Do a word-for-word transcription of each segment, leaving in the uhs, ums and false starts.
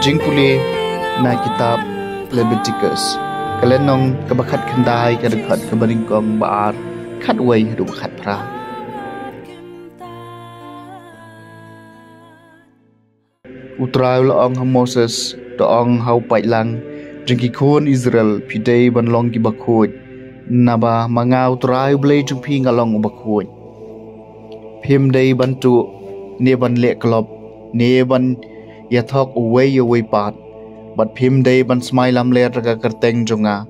Jingpule na kitab Leviticus, ka lynnong kaba khatkhyndai, ka dkhot kaba nyngkong, ba ar, khatwei haduh ba khatphra. U Trai u la ong ha Moses, to ong ha u paidlang jong ki khun Israel, phi dei ban long kiba khuid, naba ma nga u Trai u Blei jong phi nga long uba khuid. Phim dei ban tuh, ne ban leh klop, ne ban ïathok uwei ïa uwei pat, bad phim dei ban smai lamler da ka kyrteng jong nga,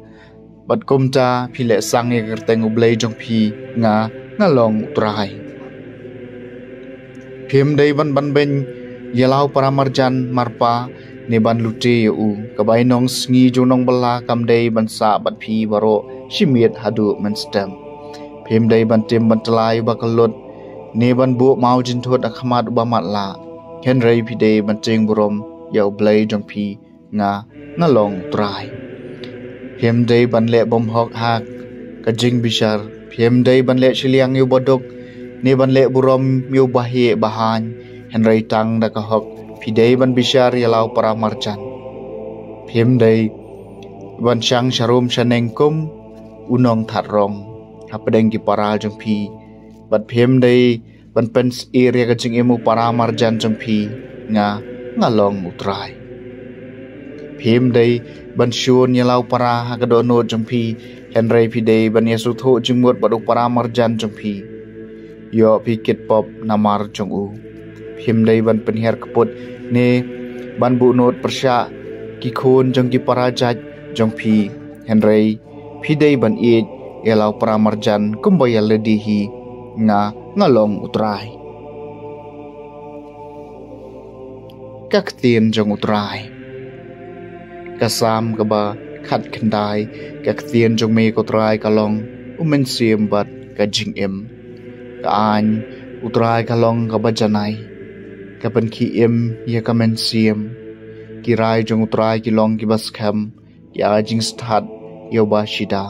bad kumta phi leh sang ïa ka kyrteng u Blei jong phi, nga, nga long u Trai. Phim dei ban banbeiñ ïa la u para marjan marpa, ne ban lute ïa u. Ka bainong sngi jong u nongbylla kam dei ban sah bad phi baroh shimiet haduh mynstep. Phim dei ban tim ban tyllai uba kyllut, ne ban buh maw jynthut ha khmat uba matlah. Hynrei phi dei ban tieng burom ïa u Blei jong phi, nga, nga long u Trai. Phim dei ban leh bymhok ha ka jingbishar, phim dei ban leh shiliang ïa uba duk, ne ban leh burom ïa uba heh ba haiñ, hynrei tang da ka hok phi dei ban bishar ïa la u para marjan. Phim dei ban shang sharum shaneng kum u nongthadrang hapdeng ki para jong phi, bad phim dei ban pynsyier ïa ka jingim u para marjan jong phi, nga, nga long u Trai. Phim dei ban shun ïa la u para ha ka dohnud jong phi, hynrei phi dei ban ïasngewthuh jingmut bad u para marjan jong phi. Ïoh phi kit pop namar jong u. Phim dei ban pynhiar kput, ne ban buhnud pyrshah ki khun jong ki para jait jong phi, hynrei phi dei ban ïeit ïa la u para marjan kumba ïa lade hi, nga, nga long u Trai. Ka ktien jong u Trai. Ka Salm kaba khatkhyndai. Ka ktien jong me ko Trai ka long u mynsiem bad ka jingim. Ka aiñ u Trai ka long kaba janai, ka pynkhie im ïa ka mynsiem. Ki rai jong u Trai ki long kiba skhem, ki ai jingstad ïa uba shida.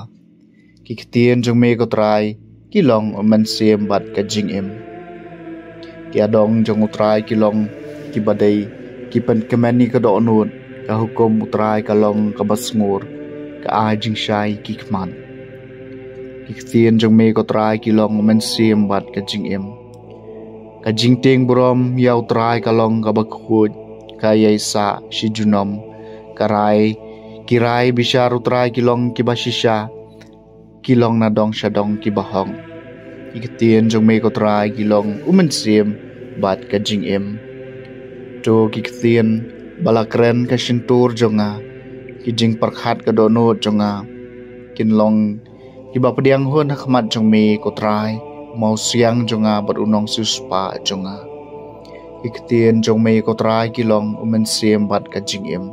Ki ktien jong me ko Trai ki long u mynsiem bad ka jingim. Ki adong jong u Trai ki long kiba dei, ki pynkmen ïa ka dohnud. Ka hukum u Trai ka long kaba sngur, ka ai jingshai ki khmat. Ki ktien jong me ko Trai ki long u mynsiem bad ka jingim. Ka jingtieng burom ïa u Trai ka long kaba khuid, ka ïai sah shi junom. Ka rai, ki rai bishar u Trai ki long kiba shisha, ki long na dong sha dong kiba hok. Ki ktien jong me ko Trai ki long u mynsiem bad ka jingim. To ki ktien ba la kren ka shyntur jong nga, ki jingpyrkhat ka dohnud jong nga, kin long kiba pdiang hun ha khmat jong me ko Trai, u mawsiang jong nga bad u nongsiewspah jong nga. Ki ktien jong me ko Trai ki long u mynsiem bad ka jingim.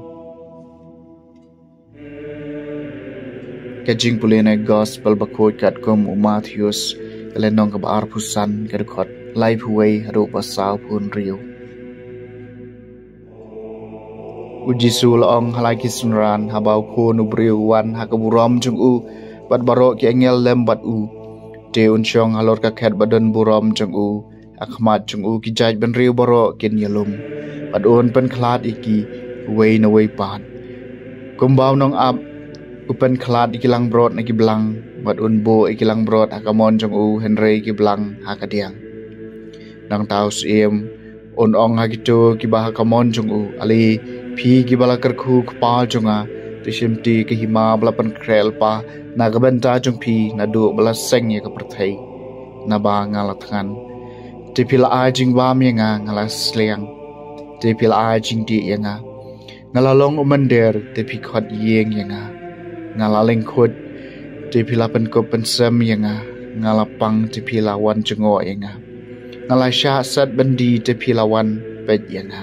Ka jingpule na Gospel bakhuid katkum u Mathaios, ka lynnong kaba arphew san, ka dkhot laiphew wei haduh ba sawphew hynriew. U Jisu u la ong ha la ki synran, haba u Khun u briew u wan ha ka burom jong u, bad baroh ki angel lem bad u, te un shong halor ka khet ba don burom jong u. Ha khmat jong u ki jaitbynriew baroh kin ïalum, bad un pynkhlad ïa ki uwei na uwei pat, kumba u nongap u pynkhlad ïa ki langbrot na ki blang, bad un buh ïa ki langbrot ha ka mon jong u, hynrei ki blang ha ka diang. Nangta u Syiem un ong ha kito kiba ha ka mon jong u, ale phi kiba la kyrkhu kpa jong nga, to shim ti ka hima ba la pynkhreh lypa na ka bynta jong phi, naduh ba la seng ïa ka pyrthei. Naba nga la thngan, te phi la ai jingbam ïa nga. Nga la sliang, te phi la ai jingdih ïa nga. Nga la long u mynder, te phi khot ïing ïa nga. Nga la lyngkhuid, te phi la pynkup pynsem ïa nga. Nga la pang, te phi la wan jngoh ïa nga. Nga la shah set byndi, te phi la wan peit ïa nga.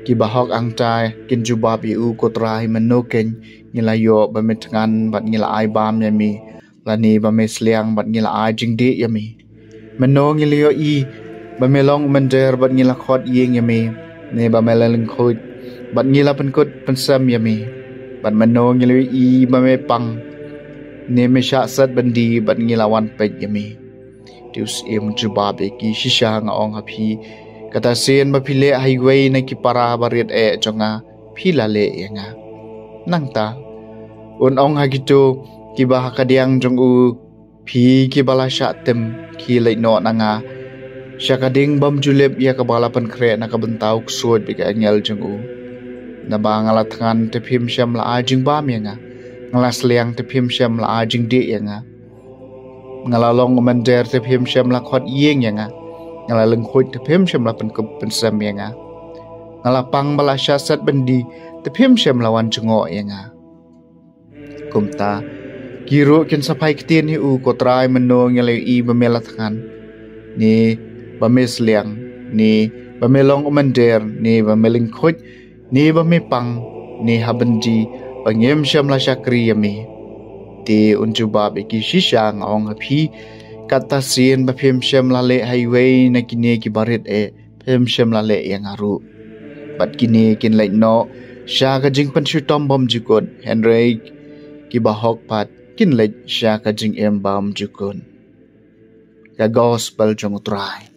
Kiba hok hangta kin jubab ïa u, ko Trai, mynno keiñ ngi la ïoh ba me thngan bad ngi la ai bam ïa me, lane ba me sliang bad ngi la ai jingdih ïa me? Mynno ngi la ïohi ba me long u mynder bad ngi la khot ïing ïa me, ne ba me la lyngkhuid bad ngi la pynkup pynsem ïa me? Bad mynno ngi la ïohi ba me pang, ne me shah set byndi bad ngi la wan peit ïa me? Te u Syiem u jubab ïa ki, shisha nga ong ha phi, Kata sien ba phi leh ha iwei na ki para barit eh jong nga, phi la leh ïa nga. Nangta un ong ha kito kiba ha kadiang jong u, phi kiba la shah tim, khie leit noh na nga sha ka ding bymjulip ïa kaba la pynkhreh na ka bynta u ksuid bad ka angel jong u. Naba nga la thngan te phim shym la ai jingbam ïa nga, nga la sliang te phim shym la ai jingdih ïa nga. Nga la long u mynder te phim shym la khot ïing ïa nga, nga la lyngkhuid te phim shym la pynkup pynsem ïa nga. Nga la pang ba la shah set byndi te phim shym la wan jngoh ïa nga. Kumta ki ruh kin sa phai ktien hi u, ko Trai, mynno ngi la ïohi ba me la thngan, ne ba me sliang, ne ba me long u mynder, ne ba me lyngkhuid, ne ba me pang, ne ha byndi ba ngim shym la shakri ïa me? Te un jubab ïa ki, shisha nga ong ha phi, kata sien ba phim shym la leh ha iwei na kine ki barit eh, phim shym la leh ïa nga ruh. Bad kine kin leit noh sha ka jingpynshitom bymjukut, hynrei kiba hok pat kin leit sha ka jingim bymjukut. Ka gospel jong u Trai.